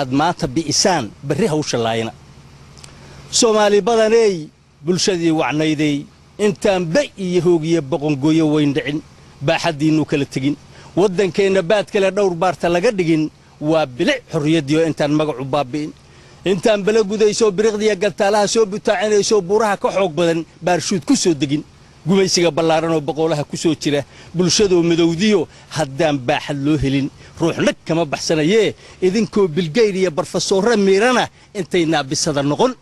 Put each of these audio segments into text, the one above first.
Aad maanta bi'isaan, berri hawsha laayna. Soomaali badaney, bulshadii wacnayday, intaan ba iyo hoogiyo boqongooyo weyn dhicin, baaxaddiinnu kala tegin, waddankeenna baad kale dhowr baarta laga dhigin, waa bilic xorriyaddiioo intaan magacu baabbi'in, intaan bala gudaysoo biriqdiya gantaalaha soo butaacinayso, buuraha ka xoog badan baarshuud ku soo degin, gumaysiga ballaaran oo boqoolaha ku soo jira, bulshadoo midowdiyo haddaan baaxad loo helin, ruuxna kama baxsanayee. Idinkoo Bilgeyr iyo barfasoorre miirana intay naabisada noqon,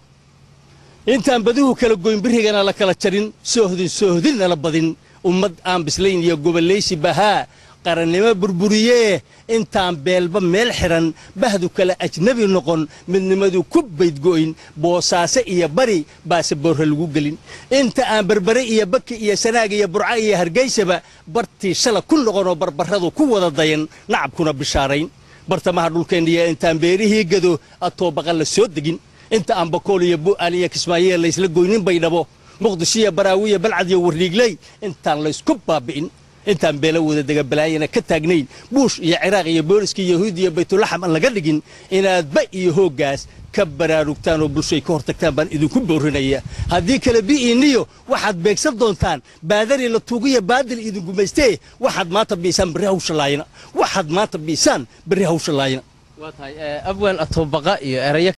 intaan baduhu kala goyn, birrigana la kala jarin, soohdin soohdinna la badin, ummad aan bislayn iyo gobollaysi bahaa qarannimo burburiyee, intaan beelba meel xidhan, bahdu kale ajnebi noqon, midnimadu ku baydgo'in, Boosaaso iyo Bari baase boorre lagu gelin, inta aan Berbere iyo Baki iyo Sanaag iyo Burca iyo Hargaysaba bartii shala ku noqonoo barbarradu ku wada dayan, nacabkuna bishaarayn, bartamaha dhulkeenniyo intaan beerihii Gado atoobaqa la soo degin, inta aan Bakool iyo Bu'aal iyo Kismaayiya laysla goynin, Baydhabo, Muqdishiyo Baraawiya, Balcad iyo Warriigley intaan laysku baabi'in, intaan beelo wada dega balaayana ka taagnayn, Buush iyo Ciraaq iyo booliska Yahuud iyo Baytulaxam aan laga dhigin, inaad ba iyo hooggaas ka baraarugtaan oo bulshay ka hortagtaan baan idinku boorinaya. Haddii kale bi'iinniyo waxaad beegsan doontaan baadari la tuugiya baadil idin gumaystee. Waxaad maanta biisaan, berri hawsha laayina. Waxaad maanta biisaan, berri hawsha laayina. Waa tahay, abwaan atoobaqa iyo erayo.